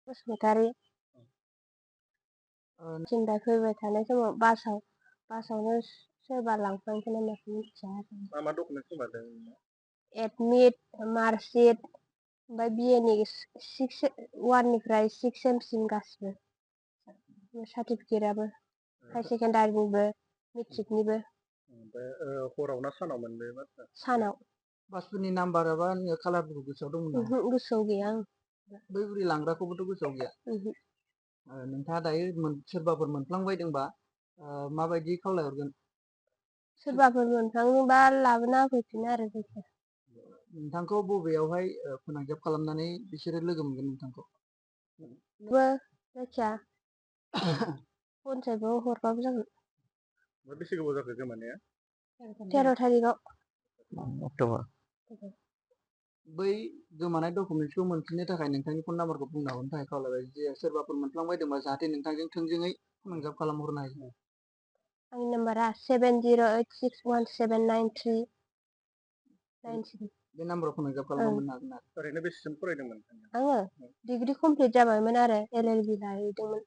बसुमतारी जिंदा फैबाय थानाय समाव बासावनो सोरबा लांफ्लांखोना माखो मिथिया आरो। मा डकुमेन्ट खोमादों? एडमिट, मार्कशीट, ओमफ्राय BA नि 1 निफ्राय 6 सेमसिम गासिबो सार्टिफिकेटआबो हाई सेकेन्डारिनिबो मेट्रिकनिबो। ओमफ्राय हराव ना सानावमोन बे बासआ? सानाव। बासफोरनि नाम्बाराबा कालारफोरखौ गोसोआव दंमोन नामा? गोसोआव गैया आं। बै बुरि लांग्राखौबोथ' गोसोआव गैया? नोंथाङा दायो सोरबाफोर मोनफ्लांबायदोंबा माबायदि खावलायहरगोन? सोरबाफोर मोनफ्लाङोबा लाबोना होफैफिनो आरो जायखिया। नोंथांखौ बबेयावहाय फोनांजाब खालामनानै बिसोरो लोगो मोनगोन नोंथांखौ? जायखिया पन्सायतआव हरबाबो जागोन। बेसे गोबाव जाखो गोमानाया? 13 थारिखआव। अक्ट'बर। बै गोमानाय डकुमेन्टसखौ मोनफिननो थाखाय नोंथांनि फन नाम्बारखौ बुंना हरनो थाखाय खावलायबाय। जे सोरबाफोर मोनफ्लांबायदोंबा जाहाथे नोंथांजों थोंजोङै फोनांजाब खालामहरनो हायो। आंनि नाम्बारा 7086179397। बे नाम्बाराव फोनांजाब खालामना मोननो हागोन आरो। ओरैनो बेसेसिम फरायदोंमोन? आङो डिग्री कमप्लिट जाबायमोन आरो LLB लाहैदोंमोन।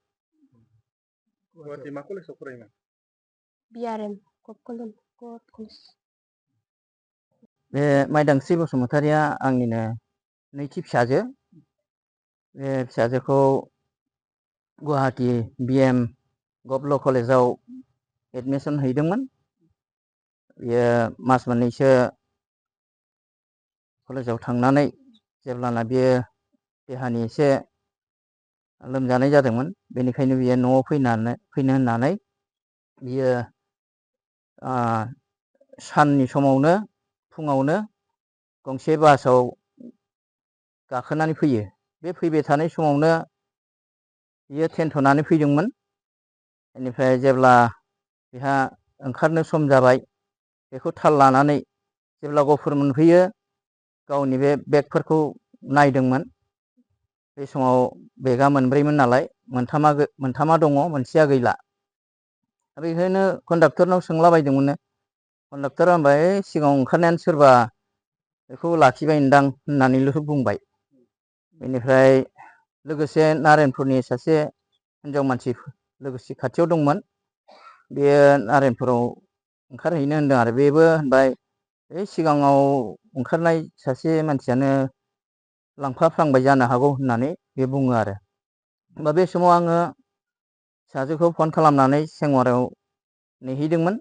गुवाहाटि मा कलेजाव फरायोमोन? BRM GOVT college. बे माइदांस्रि बसुमतारिया आंनिनो नैथि फिसाजो। बे फिसाजोखौ गुवाहाटि BM GOVT Law कलेजाव एडमिसन हैदोंमोन। बियो मास मोननैसो कलेजाव थांनानै जेब्लाना बियो देहानि एसे लोमजानाय जादोंमोन, बेनिखायनो बियो न'आव फैनो होननानै बियो साननि समावनो फुङावनो गंसे बासाव गाखोनानै फैयो। बे फैबाय थानाय समावनो बियो थेन्थ'नानै फैदोंमोन। बेनिफ्राय जेब्ला बेहा ओंखारनो सम जाबाय, बेखौ थाल लानानै जेब्ला गफुर मोनफैयो, गावनि बे बेगफोरखौ नायदोंमोन। बे समाव बेगआ मोनब्रैमोन नालाय, मोनथामा दङ, मोनसेया गैला। बेखायनो कन्डाक्टरनाव सोंलाबायदोंमोननो। कन्डाक्टरा होनबाय सिगाङाव ओंखारनायानो सोरबा बेखौ लाखिबायनोदां होननानैल' बुंबाय। बेनिफ्राय लोगोसे नारायणपुरनि सासे हिनजाव मानसि लोगोसे खाथियाव दंमोन। बेयो नारायणपुराव ओंखारहैनो होनदों आरो। बेबो होनबाय बे सिगाङाव ओंखारनाय सासे मानसियानो लांफाफ्लांबाय जानो हागौ होननानै बे बुङो आरो। होमबा बे समाव आङो फिसाजोखौ फन खालामनानै सेंवाराव नेहैदोंमोन।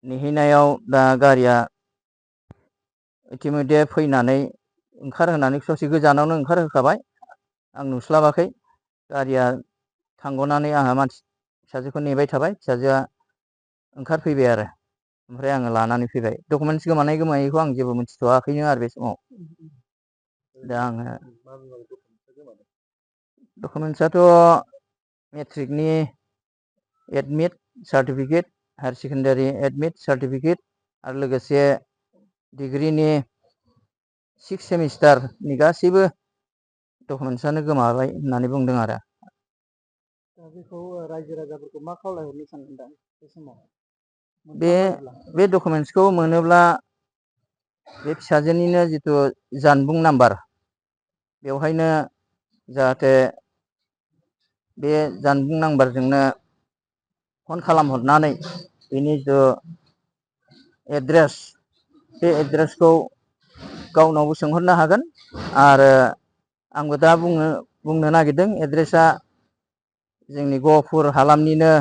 नेहैनायाव दा गारिया इतिमध्य फैनानै ओंखारहोनानै ससे गोजानावनो ओंखारहोखाबाय। आं नुस्लाबाखै। गारिया थांग'नानै आंहा फिसाजोखौ नेबाय थाबाय। फिसाजोआ ओंखारफैबाय आरो। ओमफ्राय आङो लानानै फैबाय। डकुमेन्टस गोमानायखौ आं जेबो मिथिथ'वाखैनो आरो बे समाव। दा आङो डकुमेन्टसाथ' मेट्रिकनि admit certificate, higher secondary admit certificate आरो लोगोसे डिग्रीनि 6 सेमिस्टारनि गासैबो डकुमेन्टसानो गोमाबाय होननानै बुंदों आरो। दा बेखौ रायजो राजाफोरखौ मा खावलायहरनो सानदों दा बे समाव? बे डकुमेन्टसखौ मोनोब्ला बे फिसाजोनिनो जिथु जानबुं नाम्बार, बेवहायनो जाहाथे बे जानबुं नाम्बारजोंनो फन खालामहरनानै बेनि जिथु एड्रेस, बे एड्रेसखौ गावनावबो सोंहरनो हागोन। आरो आंबो दा बुंनो नागिरदों, एड्रेसा जोंनि गहपुर हालामनिनो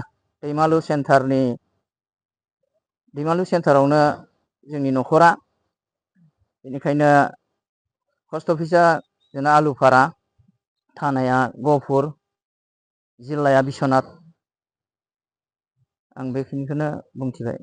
दैमालु सेन्टारावनो जोंनि न'खरा। बेनिखायनो पस्ट अफिसा जोंना आलुफारा, थानाया गहपुर, जिल्लाया बिस्वनाथ। आं बेखिनिखौनो बुंथिबाय।